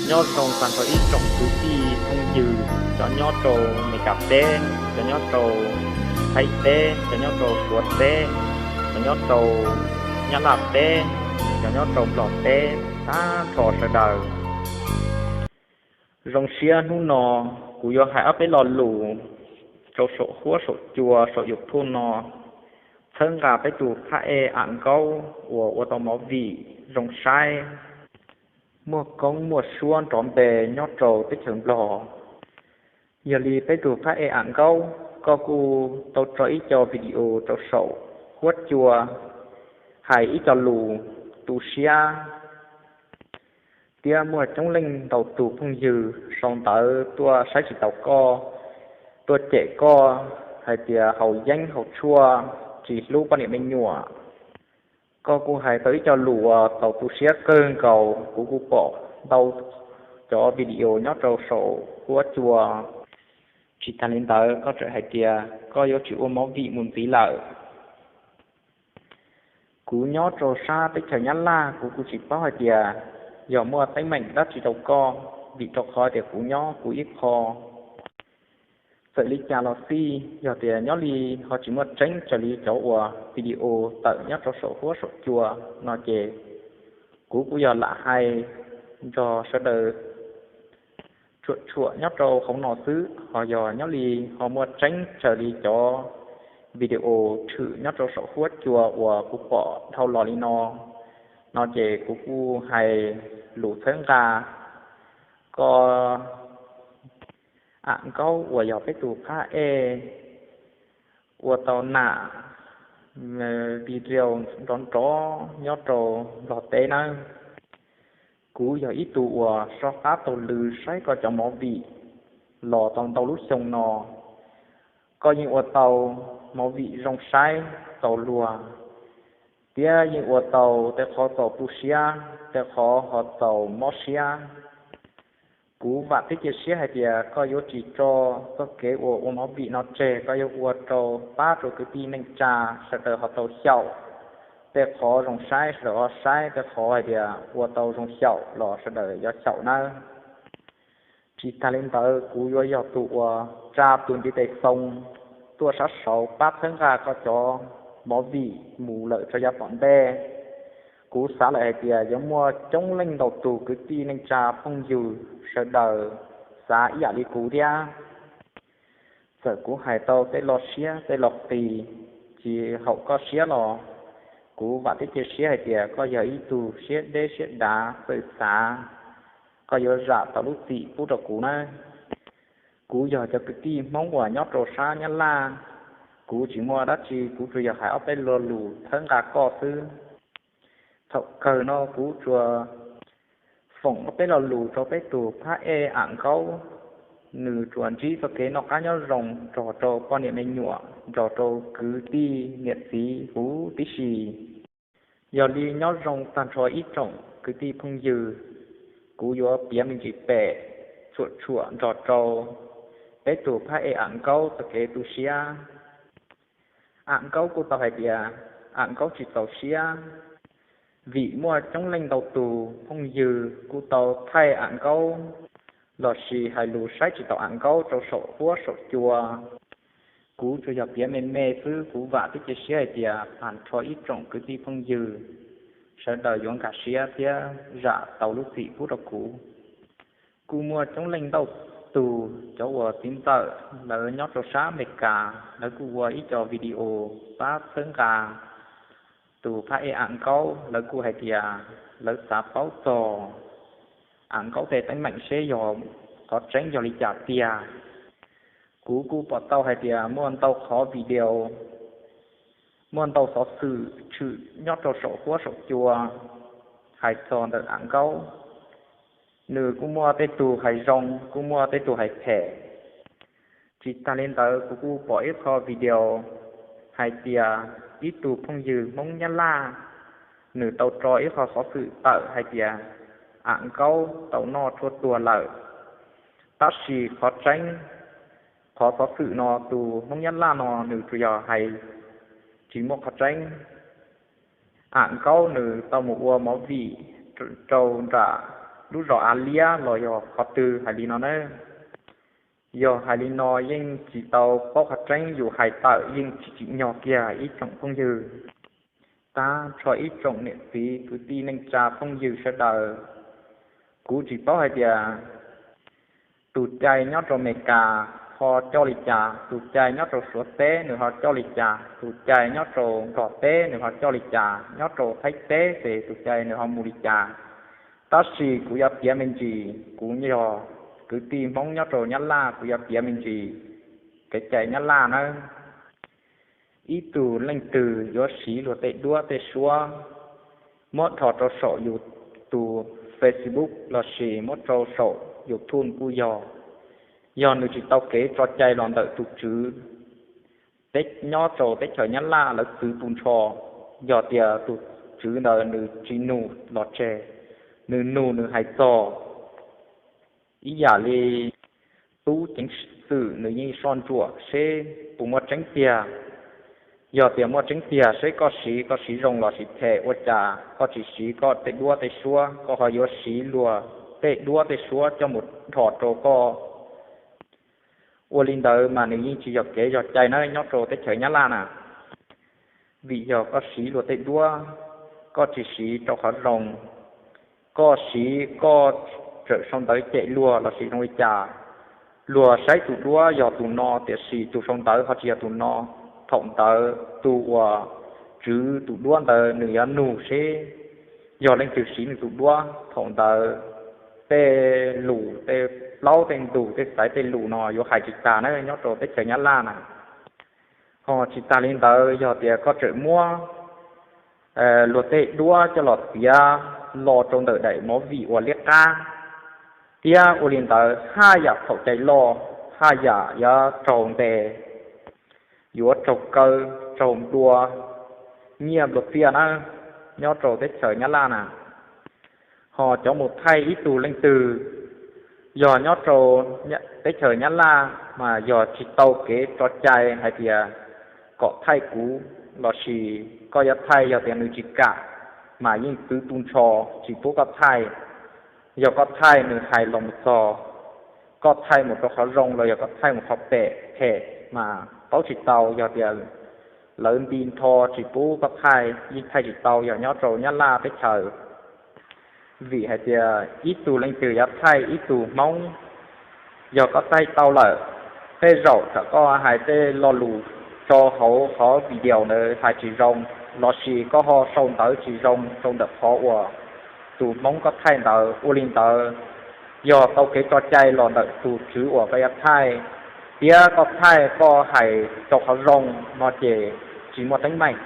Nyob zoo tag nrho ib tsoom kwv tij phooj ywg, cov nyob rau Meskas teb, cov nyob rau Thaib teb, cov nyob rau Suav teb, cov nyob rau Nyab Laj teb, cov nyob rau Nplog teb, tag nrho sawv daws. Zoo siab hnub no kuv yuav hais ob peb lo lus rau saum huab saum cua saum YouTube no, txhawb nqa peb tus phab ej Am Nkaub uas ua tau movie zoo saib, muaj koob muaj suab nrov npe nyob rau teb chaws Nplog. Yog li peb tus phab ej Am Nkaub, koj kuj tau tso ib co video rau saum huab cua hais ib co lus tu siab, thiab muaj coob leej ntau tus phooj ywg sau ntawv tuaj saib tsis taus koj, tuaj cem koj hais tias haus yeeb haus tshuaj, tsis hlub poj niam me nyuam. Koj kuj hais tau ib co lus uas tau tu siab kawg nkaus, kuv kuj pom ntau cov video nyob rau saum huab cua. Tsis tas li ntawd koj tseem hais tias koj yuav tsis ua movie mus ntxiv lawm. Kuv nyob rau sab teb chaws Nyab Laj, kuv kuj tsis paub hais tias yog muaj teeb meem dab tsi rau koj, vim rau qhov tias kuv nyob kuv ib qho. Txawm li cas los xij, yog tias nyob li ho tsis muaj tseeb raws li cov uas video tawm nyob rau saum huab saum cua no ces kuv kuj yog lam hais nrog sawv daws tshuam tshuam nyob rau hauv no xwb. Ho yog nyob li ho muaj tseeb raws li cov video tshwm nyob rau saum huab cua uas kuv pom dhau los li no, no ces kuv kuj hais lus txhawb nqa koj, Am Nkaub uas yog peb tus phab ej ua tau nam video nrov nrov nyob rau Nplog teb nawb. Kuv yog ib tug uas soj qab taug lw saib koj cov movie los tau ntau lub xyoo no. Koj yeej ua tau movie zoo saib txaus luag, thiab yeej ua tau tej qhov txaus tu siab, tej qhov ho txaus mob siab. Kuv vam thiab cia siab hais tias koj yuav tsis tso txoj kev uas ua movie no tseg, koj yuav ua rau pab rau kwv tij neej tsa sawv daws ho tau xyaum. Tej qhov zoo saib sawv daws ho saib, tej qhov hais tias ua tau zoo xyaum los sawv daws yuav xyaum nawb. Tsis tas li ntawd kuv yuav yog tus uas tsa tus ntiv tes xoo tuaj sab saud pab txhawb nqa koj cov movie mus lawm rau yav tom ntej. Kuv xav lawm hais tias yuav muaj coob leej ntau tus kwv tij neej tsa phooj ywg sawv daws xav ib yam li kuv thiab. Txawm kuv hais tau tej lo siab tej lo qis tsis haum koj siab los kuv vam thiab cia siab hais tias koj yog ib tug siab deb siab dav txawj xav, koj yuav zam tau lub txim pub rau kuv nawb. Kuv yog cov kwv tij Hmoob uas nyob rau sab Nyab Laj, kuv tsis muaj dab tsi, kuv tsuas yog hais ob peb lo lus txhawb nqa koj xwb. Thaum kawg no kuv tsuas foom ob peb lo lus rau peb tus phab ej Am Nkaub, nws tsuas ntsib txoj kev noj qab nyob zoo nrog rau poj niam me nyuam, nrog rau kwv tij niam txiv huv tib si. Yog li nyob zoo tag nrho ib tsoom kwv tij phooj ywg, kuv yuav piav me ntsis pem tshuam tshuam nrog rau peb tus phab ej Am Nkaub txoj kev tu siab. Am Nkaub kuj tau hais tias Am Nkaub tsis txaus siab, vim muaj coob leej ntau tus phooj ywg kuj tau thaij Am Nkaub lossis hais lus saib tsis taus Am Nkaub rau saum huab saum cua. Kuv tsuas yog piav me me xwb, kuv vam thiab cia siab hais tias tag nrho ib tsoom kwv tij phooj ywg sawv daws yuav nkag siab thiab zam tau lub txim pub rau kuv. Kuj muaj coob leej ntau tus cov uas txiv ntxawm lawv nyob rau sab Amelikas, lawv kuj ua ib co video pab txhawb nqa tus phab ej Am Nkaub, lawv kuj hais tias lawv xav paub txog Am Nkaub tej teeb meem seb yog qhov tseeb yog li cas tiag. Kuv kuj pom tau hais tias muaj ntau qhov video, muaj ntau xov xwm tshwm nyob rau saum huab saum cua hais txog ntawm Am Nkaub. Nws kuj muaj tej tug hais zoo, kuj muaj tej tug hais phem. Tsis tas li ntawd kuv kuj pom ib qho video hais tias ib tug phooj ywg Hmoob Nyab Laj, nws tau tso ib qho xov xwm tawm hais tias Am Nkaub tau noj tshuaj tuag lawm. Tab sis qhov tseeb, qhov xov xwm no tus Hmoob Nyab Laj no nws tsuas yog hais tsis muaj qhov tseeb. Am Nkaub nws tau mus ua movie rau nram lub zos Av Liab los yog qhov twg hais li no nawb. Yog hais li no yeej tsis tau paub qhov tseeb, yus hais tawm yeej tsis tsim nyog kiag ib tsoom phooj ywg, tag nrho ib tsoom niam txiv kwv tij neej tsa phooj ywg sawv daws. Kuv tsis paub hais tias tus cai nyob rau Amelikas ho coj li cas, tus cai nyob rau Suav teb nws ho coj li cas, tus cai nyob rau Nplog teb nws ho coj li cas, nyob rau Thaib teb ces tus cai nws ho mus li cas. Tab sis kuv yuav piav me ntsis, kuv yog kwv tij Hmoob nyob rau Nyab Laj, kuv yuav piav me ntsis kev cai Nyab Laj nawb. Ib tug leej twg yuav siv luag tej duab tej suab muab dhos rau saum yus tus Facebook lossis muab rau saum YouTube kuj yog, yog nws tsis tau kev tso cai los ntawm tus tswv nyob rau teb chaws Nyab Laj lawv txwv tu nrho, yog tias tus tswv ntawd nws tsis nug los tseg, nws nug nws hais txog ib yam li tub ceev xwm nws yeej soj ntsuam seb puas muaj tseeb tiag. Yog tias muaj tseeb tiag seb koj siv, koj siv zoo los siv phem, ua cas koj tsis siv koj tej duab tej suab, koj ho yuav siv luag tej duab tej suab coj mus dhos rau koj. Ua li ntawd mas nws yeej tsis yog kev yog cai na nyob rau teb chaws Nyab Laj na. Vim yog koj siv luag tej duab, koj tsis siv rau qhov zoo, koj siv koj tseem sau ntawv cem luag lossis zoo li cas, luag saib tus duab yog tus no tiam sis tus sau ntawv ho tsis yog tus no. Thaum ntawd tus uas tswv tus duab ntawd nws yuav nug seb yog leej twg siv nws tus duab. Thaum ntawd tej lus tej plaub tej ntug tej xaiv tej lus no yuav hais tsis tag na nyob rau teb chaws Nyab Laj na. Ho tsis tas li ntawd, yog tias koj tseem muab luag tej duab coj los txiav los rau ntawm daim movie uas liab qab, thiab ua li ntawd haj yam txhaum cai loj, haj yam yuav raug ntes, yuav raug kaw, raug nplua nyiaj nplua txiaj na nyob rau teb chaws Nyab Laj na. Ho cov mus thaij ib tug leej twg, yog nyob rau teb chaws Nyab Laj mas yog tsis tau kev tso cai hais tias kom thaij kuv lossis koj yuav thaij, yog tias nws tsis kam mas yeej txwv tu nrho tsis pub koj thaij. Yog koj thaij nws hais los mus txog, koj thaij mus rau qhov zoo los yog koj thaij mus qhov phem phem mas paub tsis tau. Yog tias lawv nti nrho tsis pub koj thaij yeej thaij tsis tau yog nyob rau Nyab Laj teb chaws. Vim hais tias ib tug leej twg yuav thaij ib tug Hmoob, yog koj thaij tau lawm, tej zaum thaum koj hais tej lo lus rau hauv qhov video ntawd hais tsis zoo, lossis koj ho sau ntawv tsis zoo rau ntawm qhov uas tus Hmoob koj thaij ntawd. Ua li ntawd, yog tau kev tso cai los ntawm tus tswv uas koj yuav thaij, thiab koj thaij koj hais rau qhov zoo no ces tsis muaj teeb meem.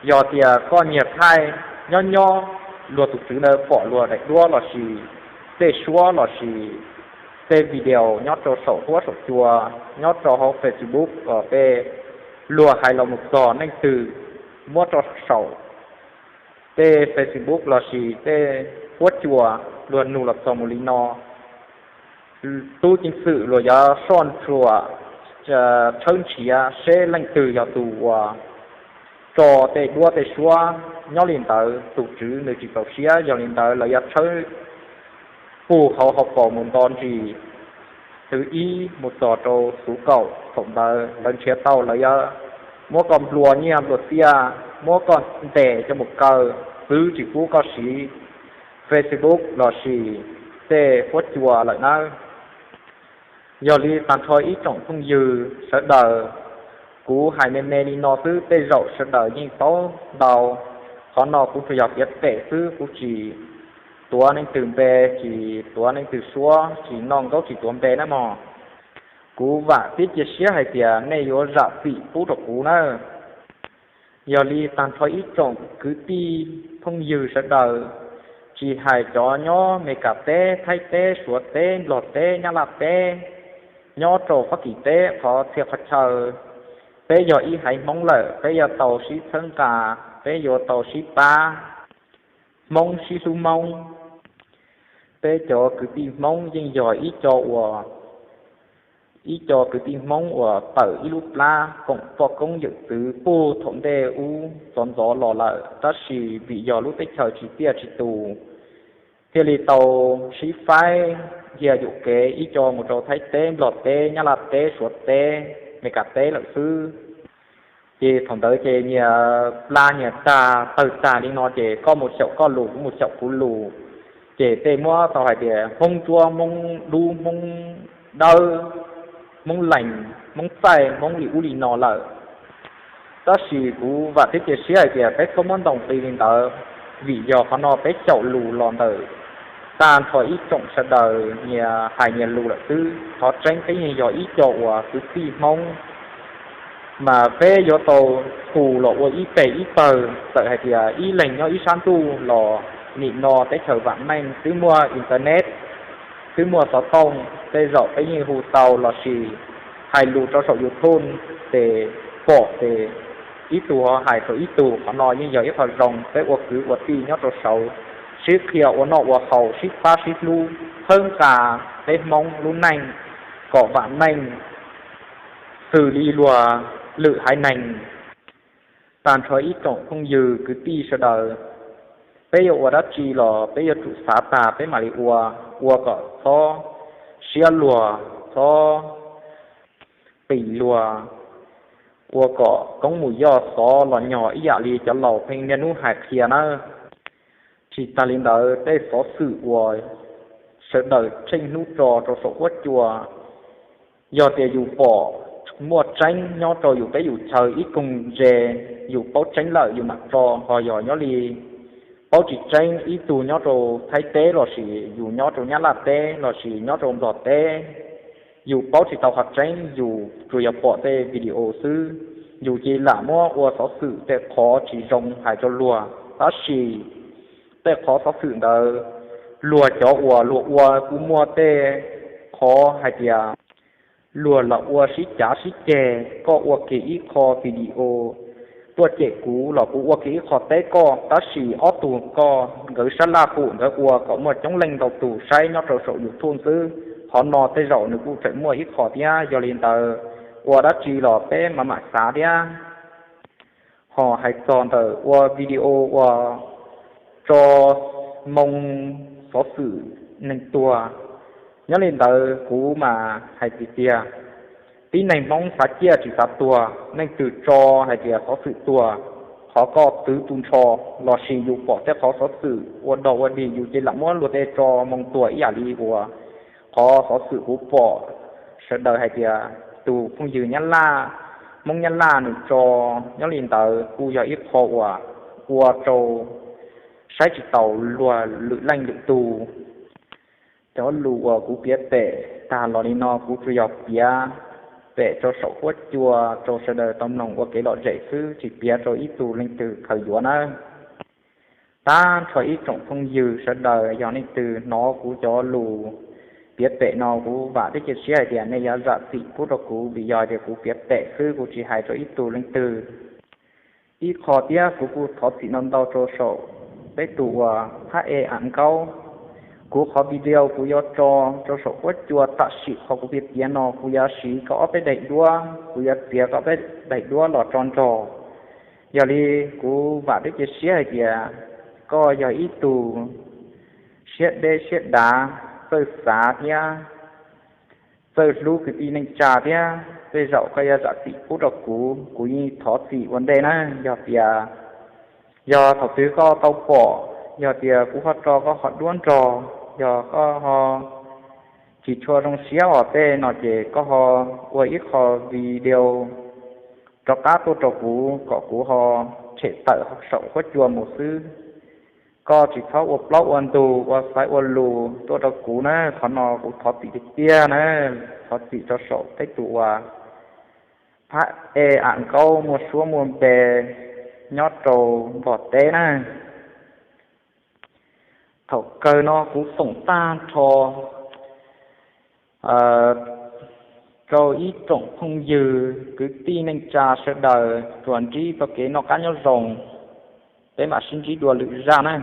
Yog tias koj nyiag thaij nyob nyob, luag tus tswv ntawd pom luag daim duab lossis tej suab lossis tej video nyob rau saum huab saum cua, nyob rau hauv Facebook los tej, luag hais los mus txog leej twg, muab rau saum tej Facebook lossis tej huab cua, luag nug los txog mus li no, tub ceev xwm luag yuav soj ntsuam tshawb nrhiav seb leej twg yog tus uas tso tej duab tej suab. Nyob li ntawd tus tswv nws tsis txaus siab, yog li ntawd lawv yuav tshawb pug hauv hauv paus mus nto ntsis, xwv ib mus txog rau xwv kaum. Thaum ntawd lawv nrhiav tau lawv yuav muab koj nplua nyiaj nplua txiaj, muab koj ntes coj mus kaw, txwv tsis pub koj siv Facebook lossis tej huab cua lawm nawb. Yog li tag nrho ib tsoom phooj ywg sawv daws, kuv hais me me li no xwb tej zaum sawv daws yeej paub ntau. Qhov no kuv tsuas yog piav pem xwb, kuv tsis tuav leej twg npe, tsis tuav leej twg suab, tsis noj nkaub tsis tuav npe nawb mog. Kuv vam thiab cia siab hais tias nej yuav zam txim pub rau kuv nawb. Yog li tag nrho ib tsoom kwv tij phooj ywg sawv daws, tsis hais cov nyob Meskas teb, Thaib teb, Suav teb, Nplog teb, Nyab Laj teb, nyob rau Fab Kis teb, qhov txhia qhov chaw, peb yog ib haiv Hmoob lawm, peb yuav tau sib txhawb nqa, peb yuav tau sib pab, Hmoob sib hlub Hmoob. Peb cov kwv tij Hmoob yeej yog ib co uas, ib co kwv tij Hmoob uas tawm ib lub plab koom poj koob yawm txwv puag thaum ntej ub ntxov ntxov los lawm, tab sis vim yog lub teb chaws tsis tiaj tsis tus, thiaj li tau sib faib cia yuam kev ib co mus rau Thaib teb, Nplog teb, Nyab Laj teb, Suav teb, Meskas teb lawm xwb. Ces thaum ntawd ces nyias pla nyias tag tawg tag li no ces koj mus xyaum koj lus, kuv mus xyaum kuv lus, ces tej muab tau hais tias Hmoob Ntsuab, Hmoob Dub, Hmoob Dawb, Hmoob Lees, Hmoob Txaij, Hmoob li ub li no lawm. Tab sis kuv vam thiab cia siab hais tias peb txhob muab ntaus nqi li ntawd, vim yog qhov no peb xyaum lus los ntawm tag nrho ib tsoom sawv daws nyias hais nyias lus lawm xwb. Qhov tseeb peb yeej yog ib co uas kwv tij Hmoob, mas peb yuav tau hu los ua ib peg ib pawg, txawm hais tias ib leeg nyob ib sab ntuj los nim no teb chaws vam meej twb muaj internet, twb muaj xov tooj, tej zaum peb yeej hu tau lossis hais lus rau saum YouTube ces pom ces ib tug ho hais rau ib tug. Qhov no yeej yog ib qho zoo, peb ua kwv ua tij nyob rau saud sib qhia ua noj ua haus, sib pab sib hlub, hawb nqa peb Hmoob lub neej kom vam meej xws li luag lwm haiv neeg. Tag nrho ib tsoom phooj ywg kwv tij sawv daws, peb yuav ua dab tsi los peb yuav tsum xav tag peb mam li ua, ua kom txhob siab luag, txhob qis luag, ua kom koob mus yoj xov los nyog ib yam li cov laus pheej niaj hnub hais qhia nawb. Tsis tas li ntawd, tej xov xwm uas sawv daws tsheej hnub tso rau saum huab cua, yog tias yus pom muaj tseeb nyob rau yus teb yus chaw ib koog ntse, yus paub tseeb lawm yus mam tso, ho yog nyob li paub tsis tseeb, ib tug nyob rau Thaib teb lossis yus nyob rau Nyab Laj teb lossis nyob rau Nplog teb, yus paub tsis tau qhov tseeb, yus tsuas yog pom tej video xwb, yus cia li lam muab ua xov xwm tej qhov tsis zoo hais rau luag. Tab sis tej qhov xov xwm ntawd, luag cov uas luag ua kuj muaj tej qhov hais tias luag los ua sib cav sib ceg, koj ua kiag ib qho video tuaj cem kuv los kuv ua kiag ib qho teb koj, tab sis ob tug koj nkawd sab laj pum nkawd ua kom muaj coob leej ntau tus saib nyob rau saum YouTube xwb. Qhov no tej zaum nws kuj tseem muaj ib qho thiab. Yog li ntawd, ua dab tsi los peb mam mam xav thiab. Ho hais txog ntawm ua video uas tso moo xov xwm neeg tuag, nyob li ntawd kuv mas hais tiag tiag, tib neeg Hmoob xav ciaj tsis xav tuag, leej twg tso hais tias xov xwm tuag, qhov koj twv tu nrho lossis yus pom tej qhov xov xwm ua dog ua dig yus cia li lam muab luag tej tso moo tuag ib yam li uas qhov xov xwm kuv pom sawv daws hais tias tus phooj ywg Nyab Laj, Hmoob Nyab Laj nws tso, nyob li ntawd kuj yog ib qho uas ua rau saib tsis taus luag lwm leej lwm tus. Cov lus uas kuv piav pem tag los li no kuv tsuas yog piav pem rau saum huab cua rau sawv daws tau mloog ua kev lom zem xwb, tsis piav rau ib tug leej twg khaws yuav nawb. Tag nrho ib tsoom phooj ywg sawv daws, yog leej twg hnov kuv cov lus piav pem no, kuv vam thiab cia siab hais tias nej yuav zam txim pub rau kuv, vim yog tias kuv piav pem xwb, kuv tsis hais rau ib tug leej twg. Ib qho thiab kuv kuj thov txim ntau ntau rau saum peb tus uas Phab E Am Nkaub. Kuv qhov video kuv yuav tso rau saum huab cua tam sim qhov kuv piav piav no, kuv yuav siv koj ob peb daim duab, kuv yuav txiav koj ob peb daim duab los tso nrog. Yog li kuv vam thiab cia siab hais tias koj yog ib tug siab deb siab dav, txawj xav thiab txawj hlub kwv tij neej tsa thiab, tej zaum koj yuav zam txim pub rau kuv, kuv yeej thov txim ua ntej na. Yog tias, yog thaum twg koj tau pom, yog tias kuv ho tso koj qhov duab nrog, yog koj ho tsis tshua zoo siab os tej no ces koj ho ua ib qho video rov qab tuaj rau kuv kom kuv ho tshem tawm saum huab cua mus xwb. Koj tsis txhob ua plaub ua ntug ua xaiv ua lus tuaj rau kuv na, qhov no kuv thov txim tiag tiag na, thov txim rau saum peb tus uas Phab E Am Nkaub muaj suab muaj npe nyob rau Nplog teb na. Thaum kawg no kuv foom tag nrho rau ib tsoom phooj ywg kwv tij neej tsa sawv daws tsuas ntsib txoj kev noj qab nyob zoo, peb mam sib ntsib dua lwm zaj na.